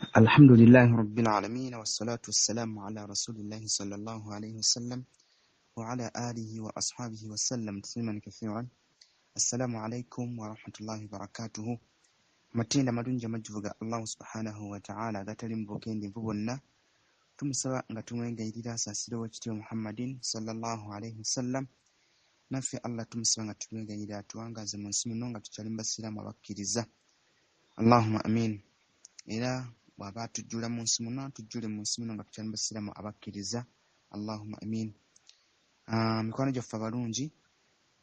Alhamdulillahi rabbil alamin, wassalatu wassalamu ala rasulillahi sallallahu alayhi wasallam wa ala alihi wa ashabihi wasallam tasliman kathiran. Assalamu alaikum warahmatullahi wabarakatuhu. Amatinda amalungi amajjuvu ga Allahu subhanahu wataala agatali mu bukendeevu bwonna, tumusaba nga tumwegayirira asaasire owekitiibwa Muhammadin sallallahu alaihi wasallam. Naffe Allah tumusaba nga tumwegayirira atuwangaaze mu nsi muno nga tukyali mu basiraamu abakkiriza. Allahumma amin. Era bw'aba atujjula mu nsi muno, atujjule mu nsi muno nga tukyali mu basiraamu abakkiriza. Allahumma amin. Mikwano gyaffe abalungi,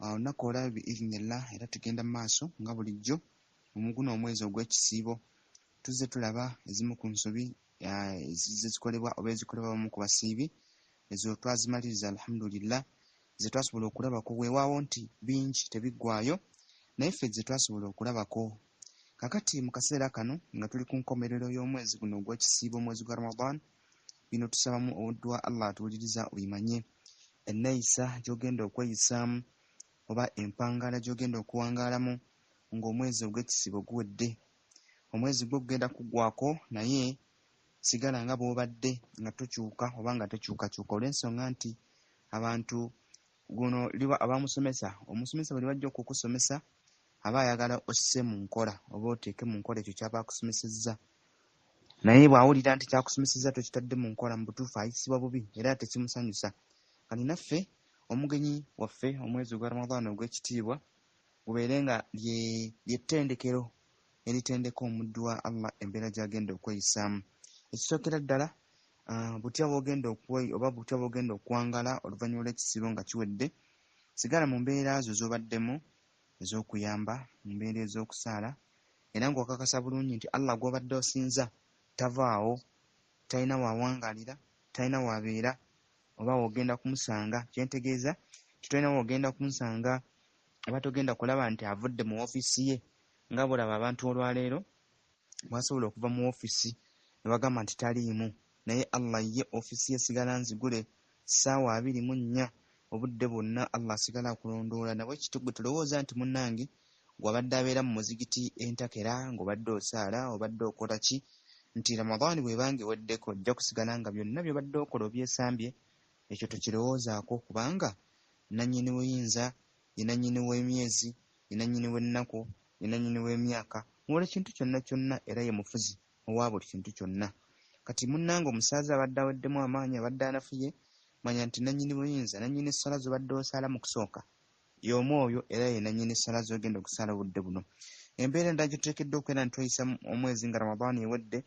olunaku olwaleero biiznillah era tugenda mu maaso nga bulijjo mu guno omwezi ogw'ekisiibo. Tuzze tulaba ezimu ku nsobi ezizze zikolebwa oba ezikolebwa abamu ku basiibi, ezo twazimaliriza alhamdulillah, ze twasobola okulabako. Weewaawo nti bingi tebiggwaayo, naye ffe ze twasobola okulabako. Kakati mu kaseera kano nga tuli ku nkomerero y'omwezi guno ogw'ekisiibo, omwezi gwa Ramadan, bino tusabamu obuddu wa Allah atuwuliriza obimanye. Enneeyisa gy'ogenda okweyisaamu oba empangaala gy'ogenda okuwangaalamu ng'omwezi ogw'ekisiibo guwedde. Omwezi gwo gugenda kuggwako, naye sigala nga bw'obadde nga tokyuka oba nga tokyukakyuka, olw'ensonga nti abantu guno liba abamusomesa. Omusomesa buli wajja okukusomesa aba ayagala osse mu nkola oba oteeke mu nkola ekyo ky'aba akusomesezza, naye bw'awulira nti kyakusomesezza tokitadde mu nkola, mu butuufu ayisibwa bubi era tekimusanyusa. Kati naffe omugenyi waffe omwezi ogwa Ramadan ogw'ekitiibwa gubeere nga lyettendekero eritendeka omuddu wa Allah embeera gy'agenda okweyisaamu. Ekisookera ddala, butya bw'ogenda oba butya bw'ogenda okuwangala oluvannyuma lw'ekisiibo nga kiwedde. Sigala mu mbeera zo z'obaddemu ez'okuyamba, mu mbeera ez'okusaala, era ng'okakasa bulungi nti Allah gw'obadde osinza tavaawo, talina w'awangalira, talina w'abeera oba w'ogenda kumusanga. Kyentegeeza nti tolina w'ogenda kumusanga oba togenda kulaba nti avudde mu ofiisi ye, nga bw'olaba abantu olwaleero bwasobola okuva mu ofiisi ne bagamba nti taliimu, naye Allah ye ofiisi ye esigala nzigule ssaawa 24, obudde bwonna Allah asigala akulondoola. Nabwe kityo gwe tolowooza nti munnange gw'abadde abeera mu muzigiti entakera ng'obadde osaala obadde okola ki, nti Ramadan bw'ebanga eweddeko ojja kusigala nga byonna by'obadde okola obyesambye. Ekyo tokirowoozaako, kubanga nannyini buyinza ye nannyini w'emyezi, ye nannyini w'ennaku, ye nannyini w'emyaka, mu buli kintu kyonna kyonna, era ye mufuzi owa buli kintu kyonna. Kati munnange omusaaza abadde aweddemu amaanyi, abadde anafuye, manya nti nannyini buyinza, nannyini ssala z'obadde osaala mu kusooka y'omu oyo, era ye nannyini ssala z'ogenda okusaala obudde buno. Embeera endala gye tuteekeddwa okubeera nti tweyisa omwezi nga Ramadan ewedde,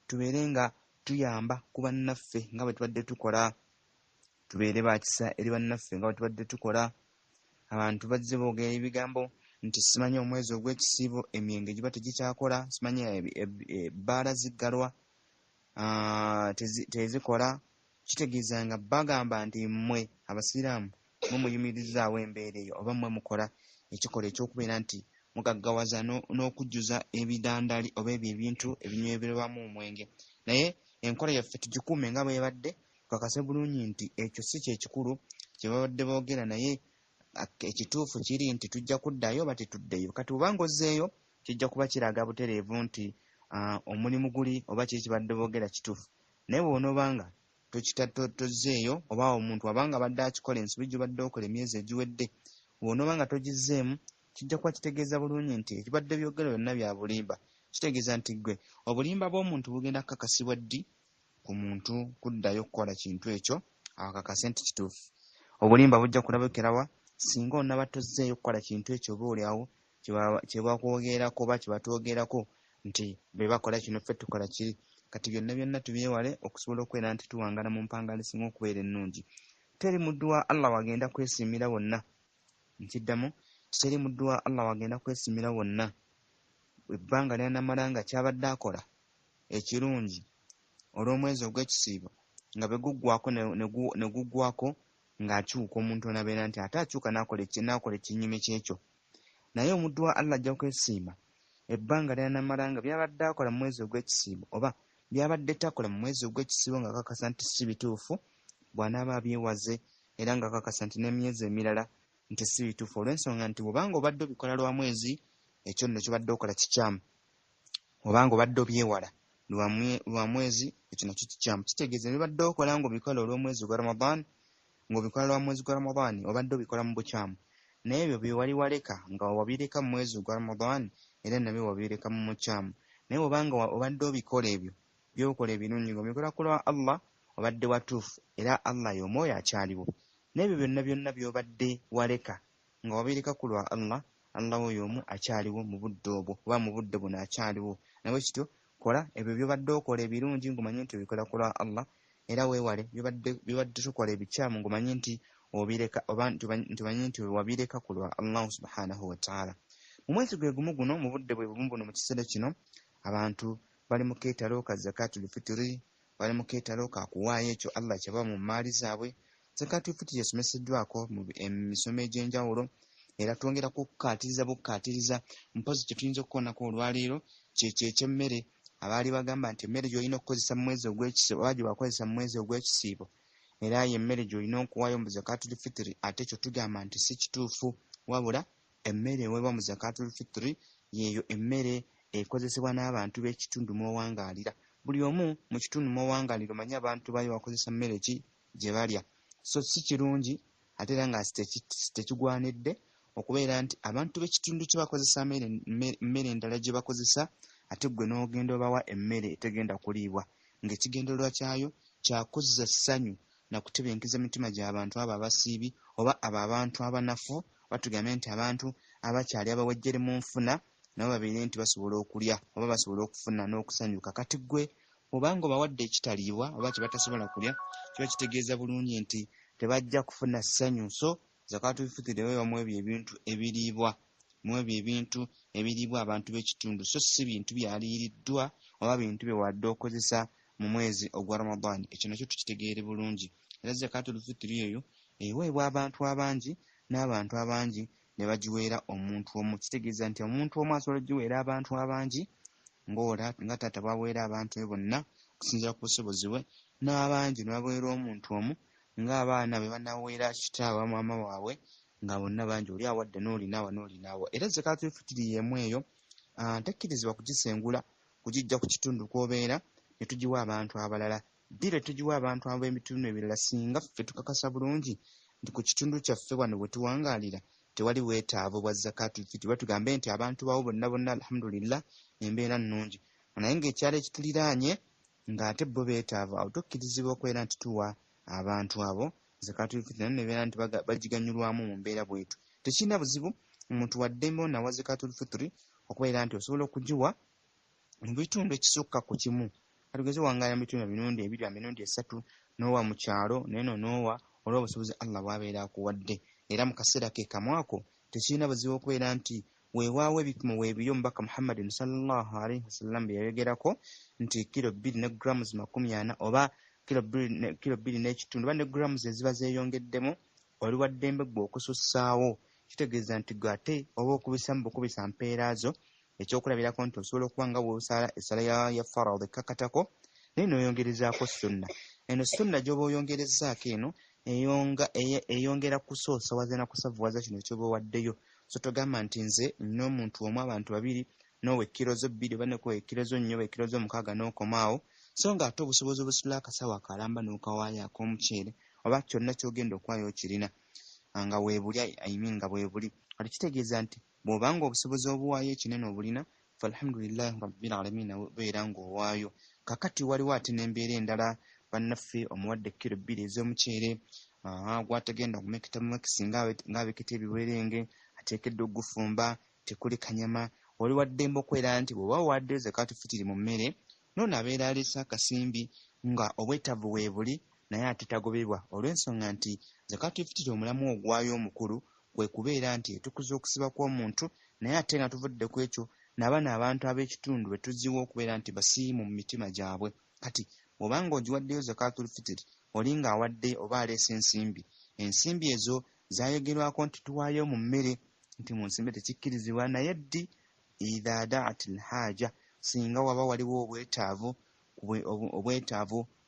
tubeere nga tuyamba ku bannaffe nga bwe tubadde tukola, tubeere ba kisa eri bannaffe nga bwe tubadde tukola. Abantu bazze boogera ebigambo nti simanyi omwezi ogw'ekisiibo emyenge giba tegikyakola, simanyi ebbaala ziggalwa, tezikola. Kitegeeza nga bagamba nti mmwe abasiraamu mwe muyimirizaawo embeera eyo, oba mmwe mukola ekikolwa ekyokubeera nti mugaggawaza n'okujjuza ebidandali oba ebyo ebintu ebinyweberwamu omwenge. Naye enkola yaffe tugikuume nga bw'ebadde, tukakase bulungi nti ekyo si kyekikulu kye babadde boogera, naye ekituufu kiri nti tujja kuddayo oba tetuddeyo. Kati bw'obanga ozzeeyo kijja kuba kiraga butereevu nti omulimu guli oba kiri kibadde boogera kituufu. Naye bw'onoobanga tozzeeyo, oba omuntu abanga abadde akikola ensobi gy'obadde okola emyezi egiwedde, bw'onoobanga togizzeemu, kijja kuba kitegeeza bulungi nti ekibadde byogera byonna bya bulimba. Kitegeeza nti ggwe obulimba bw'omuntu bugenda kukakasibwa ddi ku muntu kuddayo kukola kintu ekyo akakase nti kituufu. Obulimba bujja kulabikirawa singa onaaba tozzeeyo kukola kintu ekyo, oba oliawo kye bakwogerako oba kye batwogerako nti be bakola kino ffe tukola kiri. Kati byonna byonna tubyewale okusobola okubeera nti tuwangala mu mpangala esinga okubeera ennungi. Teri muddu wa Allah wagenda kwesiimira wonna. Nkiddamu, teri muddu wa Allah wagenda kwesiimira wonna ebbanga ly'anaamala nga kyabadde akola ekirungi olw'omwezi ogw'ekisiibo nga bwe guggwako ne guggwako ng'akyuka omuntu onabeera nti ate akyuka n'akola ekinyume ky'ekyo. Naye omuddu wa Allah ajja kwesiima ebbanga ly'anaamala nga byabadde akola mu mwezi ogw'ekisiibo oba byabadde takola mu mwezi ogw'ekisiibo nga akakasa nti si bituufu, bw'anaaba abyewaze era ng'akakasa nti n'emyezi emirala nti si bituufu, olw'ensonga nti bw'obanga obadde obikola lwa mwezi, ekyo nno ky'obadde okola kikyamu, obanga obadde obyewala lwa mwezi, ekyo nakyo kikyamu. Kitegeeza byobadde okola ng'obikola olw'omwezi gwa Ramadan, ng'obikola lwa mwezi gwa Ramadan, obadde obikola mu bukyamu. Naye ebyo bye wali waleka nga wabireka mu mwezi gwa Ramadan, era nabyo wabireka mu mukyamu. Naye bw'obanga obadde obikola ebyo by'okola ebirungi ng'obikola ku lwa Allah, obadde watuufu, era Allah y'omu oyo akyaliwo. N'ebyo byonna byonna by'obadde waleka nga wabireka ku lwa Allah, Allah oyo omu akyaliwo mu budde obwo oba mu budde buno akyaliwo. Nabwe kityo kola ebyo by'obadde okola ebirungi ng'omanyi nti obikola ku lwa Allah, era weewale by'obadde tukola ebikyamu ng'omanyi nti obireka oba nti omanyi nti wabireka ku lwa Allah subhanahu wa ta'ala. Mu mwezi gwe gumu guno, mu budde bwe bumu buno, mu kiseera kino abantu bali mu keetalo ka zakatul fitiri, bali mu keetalo ka kuwaayo ekyo Allah ky'abawa mu mmaali zaabwe. Zakatul fitiri esomeseddwako mu emisomo egy'enjawulo, era twongera kukkaatiriza bukkaatiriza. Mpozzi kye tuyinza okukoonako olwaleero kyekyo eky'emmere. Abaali bagamba nti emmere gy'olina okukozesa mu mwezi ogw'ekisiibo oba gye wakozesa mu mwezi ogw'ekisiibo era ye emmere gy'olina okuwaayo mu zakatul fitiri, ate ekyo tugamba nti si kituufu. Wabula emmere eweebwa mu zakatul fitiri yeeyo emmere ekozesebwa n'abantu b'ekitundu mw'owangaalira. Buli omu mu kitundu mw'owangaalira omanyi abantu baayo bakozesa mmere ki gye balya. So si kirungi ate era nga tekigwanidde okubeera nti abantu b'ekitundu kye bakozesa mmere endala gye bakozesa, ate ggwe n'ogenda obawa emmere etegenda kuliibwa, ng'ekigendererwa kyayo kya kuzza ssanyu na kutebenkeza mitima gy'abantu abo abasiibi oba abo abantu abanafu, oba tugambe nti abantu abakyali abawejjere mu nfuna, nabo babeere nti basobola okulya oba basobola okufuna n'okusanyuka. Kati ggwe obanga obawadde ekitaliibwa oba kye batasobola kulya, kiba kitegeeza bulungi nti tebajja kufuna ssanyu. So zakatul fitiri eweebwa mu ebyo ebintu ebiriibwa, mu ebyo ebintu ebiriibwa abantu b'ekitundu, so si bintu byaliiriddwa oba bintu bye wadde okozesa mu mwezi ogwa Ramadan. Ekyo nakyo tukitegeere bulungi. Era zakatul fitiri eyo eweebwa abantu abangi, n'abantu abangi ne bagiweera omuntu omu. Kitegeeza nti omuntu omu asobola okugiweera abantu abangi nga taata bw'aweera abantu be bonna okusinziira ku busobozi bwe, n'abangi ne baweera omuntu omu ng'abaana be banaweera kitaabwe oba maama waabwe, nga bonna bangi, oli awadde n'oli n'awa n'oli n'awa. Era zakatul fitiri y'emu eyo tekkirizibwa kugisengula kugiggya ku kitundu kw'obeera ne tugiwa abantu abalala. Ddi lwe tugiwa abantu ab'ebitundu ebirala? Singa ffe tukakasa bulungi nti ku kitundu kyaffe wano we tuwangaalira tewali weetaavu bwa zakatul fitiri, oba tugambe nti abantu bawo bonna bonna alhamdulillah embeera nnungi, naye ng'ekyalo ekituliraanye ng'ate bo beetaavu, awo tukkirizibwa okubeera nti tuwa abantu abo zakatul fitiri, naye nebeera nti bagiganyulwamu mu mbeera bw'etyo. Tekirina buzibu omuntu waddembe ono awa zakatul fitiri okubeera nti osobola okugiwa mu bitundu ekisukka ku kimu. Katugeze wangaala mu bitundu emirundi ebiri, emirundi esatu, n'owa mu kyalo naye no n'owa olw'obusobozi Allah bw'abeera akuwadde. Era mu kaseera ke kamu ako tekirina buzibu okubeera nti weewaawo ebipimo weebiri omubaka Muhammadin sallallahu alaihi wasallam bye yayogerako nti kilo 2 ne grams 40 oba kilo 2 n'ekitundu oba ne grams eziba zeeyongeddemu, oli wa ddembe ggwe okusussaawo. Kitegeeza nti ggwe ate oba okubisa mu bukubisa mpeera zo. Ekyokulabirako nti osobola okuba nga bw'osaala essala ya farad ekkakatako, naye n'oyongerezaako sunna. Eno sunna gy'oba oyongerezzaako eno eyongera kusoosowaza na kusavuwaza kino ky'oba owaddeyo. So togamba nti nze nina omuntu omu, abantu babiri, n'owa ekkiro zo 2 oba n'okuwa ekkiro zo 4 oba ekkiro zo 6 n'okomaawo, so ng'ate obusobozi obusitula akasawo akalamba n'okawaayo ak'omuceere oba kyonna ky'ogenda okuwaayo okirina nga weebuli, I mean nga bwebuli. Kati kitegeeza nti bw'obanga obusobozi obuwaayo ekinene obulina, falhamdulillahi rabbil alamin, obeera ng'owaayo. Kakati waliwo ate n'embeera endala, bannaffe omuwadde kilo 2 ez'omuceere gwategenda okumeketa mumekisi ng'abeketa ebiwerenge, ateekeddwa okugufumba, tekuli kanyama. Oli waddembe okubeera nti bw'oba owaddeyo zakatul fitiri mu mmere, n'ono abeera aleese akasimbi nga obwetaavu weebuli, naye ate tagobebwa, olw'ensonga nti zakatul fitiri omulamu ogwayo omukulu kwe kubeera nti etukuza okusiba kw'omuntu, naye ate nga tuvudde ku ekyo n'abano abantu ab'ekitundu be tuziwa okubeera nti basiimu mu mitima gyabwe. Kati bw'obanga ogiwaddeyo zakatul fitiri, oli ng'awadde oba aleese ensimbi, ensimbi ezo zaayogerwako nti tuwaayo mu mmere, nti mu nsimbi tekikkirizibwa, naye ddi idha da'at al-haja, singa waba waliwo obwetaavu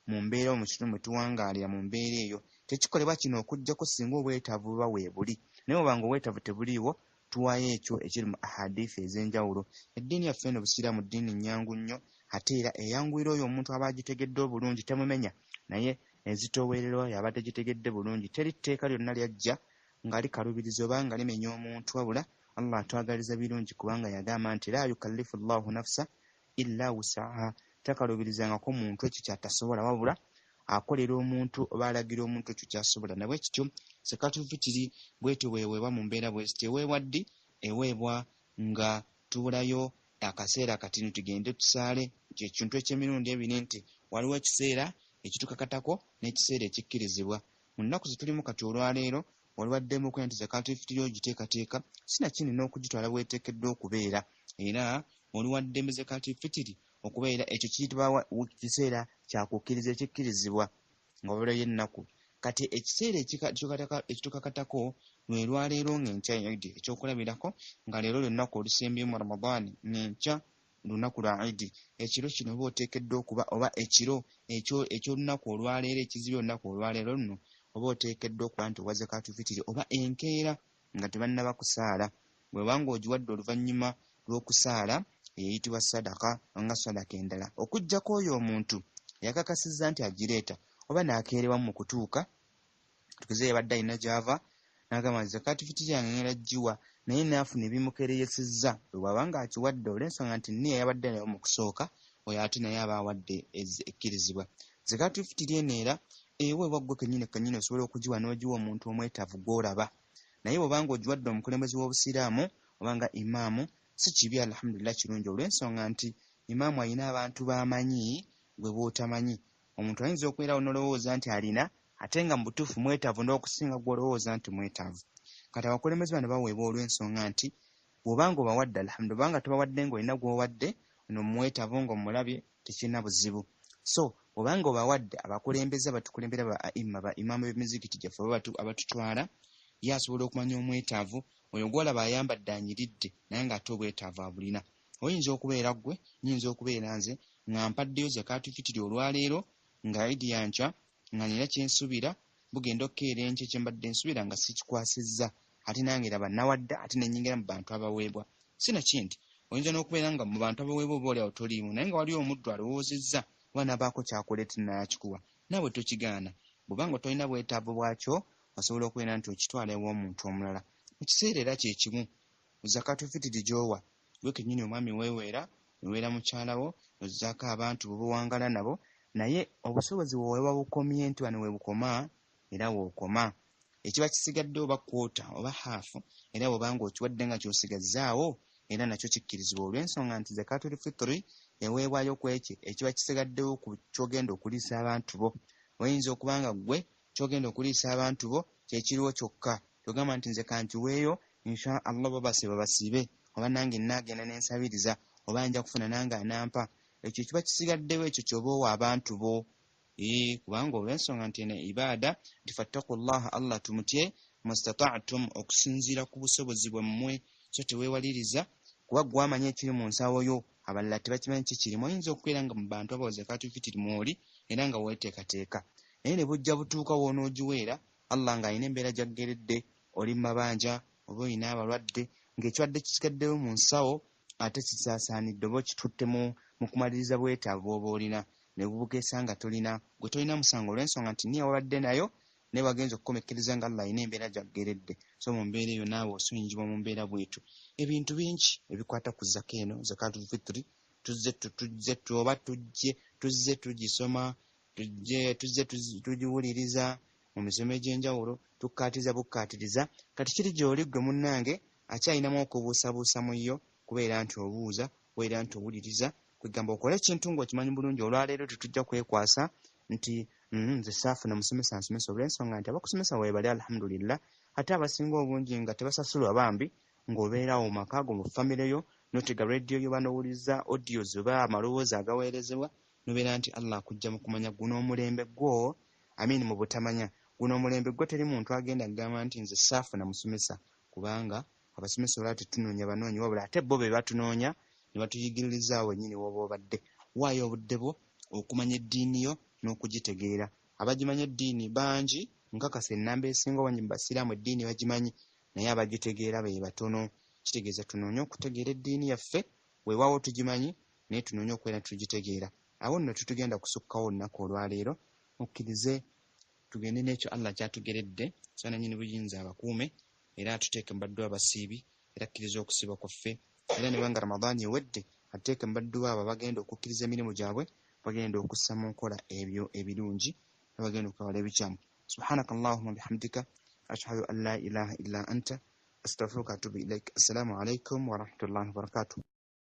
mu mbeera mu kitundu mwe tuwangaalira mu mbeera eyo. Tekikolebwa kino okuggyako singa obwetaavu buba weebuli, naye bw'obanga obwetaavu tebuliiwo, tuwaayo ekyo ekiri mu ahadithi ez'enjawulo. Eddiini yaffe eno Busiraamu ddiini nnyangu nnyo, Ate era eyanguyira oyo omuntu aba agitegedde obulungi, temumenya, naye ezitoowerera oyo aba tagitegedde bulungi. Teri tteeka lyonna lyajja nga likalubiriza oba nga limenya omuntu, wabula Allah atwagaliza birungi, kubanga yagamba nti la yukallifu llahu nafsa illa wusaha, takalubirizangako muntu ekyo kyatasobola, wabula akolera omuntu oba alagira omuntu ekyo kyasobola. Nabwe kityo zakatul fitiri bwetyo bweweebwa mu mbeera bweziti. Eweebwa ddi? Eweebwa nga tubulayo akaseera katini tugende tusaale. Kyekintu eky'emirundi ebiri nti waliwo ekiseera ekitukakatako n'ekiseera ekikkirizibwa. Mu nnaku zetulimu kati olwaleero waliwaddemu okubeera nti zakatul fitiri ogiteekateeka, sinakindi n'okugitwala bweteekeddwa okubeera. Era oliwaddemu zakatul fitiri okubeera ekyo kiyitibwa kiseera kyakukkiriza ekikkirizibwa nga wabulayo ennaku. Kati ekiseera ekitukakatako lwe lwaleero ng'enkya Idi. Ekyokulabirako nga leero lunaku olusembye mu Ramadaani, ng'enkya lunaku lwa Idi, ekiro kino oba oteekeddwa okuba oba ekiro eky'olunaku olwaleero ekizibye olunaku olwaleero luno oba oteekeddwa okuba nti owa zakatul fitiri oba enkeera nga tebannaba kusaala. Bw'obanga ogiwadde oluvannyuma lw'okusaala, eyitibwa sadaka nga sadaka endala, okuggyako oyo omuntu yakakasizza nti agireeta oba n'akeerewa mu kutuuka, tugeze yabadde alina gy'ava n'agamba nti zakatul fitiri yange ngenda giwa, naye n'afuna ebimukeereyesezza. Bwe bw'aba ng'akiwadde olw'ensonga nti nniya yabadde nayo mu kusooka, oyo ate naye aba awadde ekkirizibwa. Zakatul fitiri eno era eweebwa ggwe kennyini kennyini, osobola okugiwa n'ogiwa omuntu omwetaavu gw'olaba. Naye bw'obanga ogiwadde omukulembeze w'obusiraamu oba nga imaamu, si kibi, alhamdulillah, kirungi, olw'ensonga nti imaamu alina abantu b'amanyi gwe bw'otamanyi. Omuntu ayinza okubeerawo n'olowooza nti alina, ate nga mu butuufu mwetaavu n'okusinga gw'olowooza nti mwetaavu. Kati abakulembeze bano baweebwa olw'ensonga nti bw'obanga obawadde, alhamdulillah, obanga tobawadde ng'olina gw'owadde ono mwetaavu ng'omulabye, tekirina buzibu. So obanga obawadde abakulembeze abatukulembera ba aimma, ba imaamu b'emizikiti gyaffe oba abatutwala, ye asobola okumanya omwetaavu oyo gw'olaba ayambadde anyiridde naye ng'ate obwetaavu abulina. Oyinza okubeera ggwe, nnyinza okubeera nze nga mpaddeyo zakatul fitiri olwaleero nga Idi yankya, nga nina kye nsuubira, bugenda okukeera enkya kye mbadde nsuubira nga sikikwasizza, ate nange laba nawadde ate ne nnyingira mu bantu abaweebwa. Sinakindi oyinza n'okubeera nga mu bantu abaweebwa oba oliawo toliimu, naye nga waliwo omuddu alowoozezza oba n'abaako ky'akuleetera n'akikuwa, naawe tokigaana. Bw'obanga tolina bwetaavu bwakyo, osobola okubeera nti okitwala ew'omuntu omulala. Mu kiseera era kye kimu zakatul fitiri gy'owa gwe kennyini omwami weeweera, weeweera mukyala wo, ozzaako abantu bo b'owangala nabo, naye obusobozi bwe bukomye nti wano we bukoma era w'okoma. Ekiba kisigadde oba kwota oba haafu, era bw'obanga okiwadde nga ky'osigazzaawo, era nakyo kikkirizibwa olw'ensonga nti zakatul fitiri eweebwayo ku ekyo ekiba kisigaddewo ku ky'ogenda okuliisa abantu bo. Oyinza okuba nga ggwe ky'ogenda okuliisa abantu bo kye kiriwo kyokka, togamba nti nze kankiweeyo insha Allah babasiba basibe, oba nange nnaagenda ne nsabiriza, oba nja kufuna nange anampa. Ekyo ekiba kisigaddewo ekyo ky'oba owa abantu bo. Kubanga olw'ensonga nti eno ibaada nti fattakullaha, Allah tumutye, mustata'tum, okusinziira ku busobozi bwammwe. So teweewaliriza kuba ggwe amanyi ekiri mu nsawo yo, abalala tebakimanyi kikirimu. Oyinza okubeera nga mu bantu abawa zakatul fitiri mw'oli era nga weeteekateeka, naye ne bujja butuuka w'onoogiweera Allah ng'alina embeera gy'aggeredde, oli mu mabanja oba olina abalwadde, ng'ekibadde kisigaddewo mu nsawo ate kisaasaanidde oba okitutte mu kumaliriza bwetaavu bw'oba olina, ne bubukeesa nga tolina gwe tolina musango olw'ensonga nti niye wabadde nayo, naye wagenza okukomekkereza nga Allah alina embeera gy'aggeredde. So mu mbeera eyo naawe osonyiyibwa mu mbeera bw'etyo. Ebintu bingi ebikwata ku zaka eno, zakatul fitiri, tuzze oba tujje tuzze tugisoma, tuzze tugiwuliriza mu misomo egy'enjawulo, tukkaatiriza bukkaatiriza. Kati kiri gy'oli ggwe munnange akyalinamu okubuusabuusa mu yo, kubeera nti obuuza, kubeera nti owuliriza, kwegamba okole ekintu ng'okimanyi bulungi. Olwaleero tetujja kwekwasa nti nze saafuna musomesa nsomesa, olw'ensonga nti abakusomesa weebali alhamdulillah, ate abasinga obungi nga tebasasulwa bambi, ng'obeerawo mu maka go mu famire yo n'otega rediyo yo banowuliriza audios oba amaloboozi agaweerezebwa, nobeera nti Allah akujja mu kumanya. Guno omulembe gwo, amin, mu butamanya guno omulembe gwo teri muntu agenda kugamba nti nze saafuna musomesa, kubanga abasomesa olaba tetunoonya banoonyi, wabula ate bo be batunoonya ne batuyigiririzaawo wennyini w'oba obadde. Waayo obudde bwo okumanya eddiini yo n'okugitegeera. Abagimanyi eddiini bangi, nkakasa ennamba esinga obungi mu basiraamu eddiini bagimanyi, naye abagitegeera be batono. Kitegeeza tunoonye okutegeera eddiini yaffe, weewaawo tugimanyi, Naye tunoonye okubeera nti tugitegeera. Awo nno tetugenda kusukkawo olunaku olwaleero. Mukkirize tugende n'ekyo Allah kyatugeredde. Sananyini buyinza abakuume era atuteeke mu baddu abasiibi, era akkirize okusiiba kwaffe, era ne banga Ramadaani ewedde atuteeke mu baddu abo abagenda okukkiriza emirimu gyabwe, bagenda okussa mu nkola ebyo ebirungi, bagenda okwewala ebikyamu. Subhanaka allahumma bihamdika, ashhadu an la ilaha illa anta, astaghfiruka wa atubu ilaik. Assalamu alaikum warahmatullahi wabarakatuh.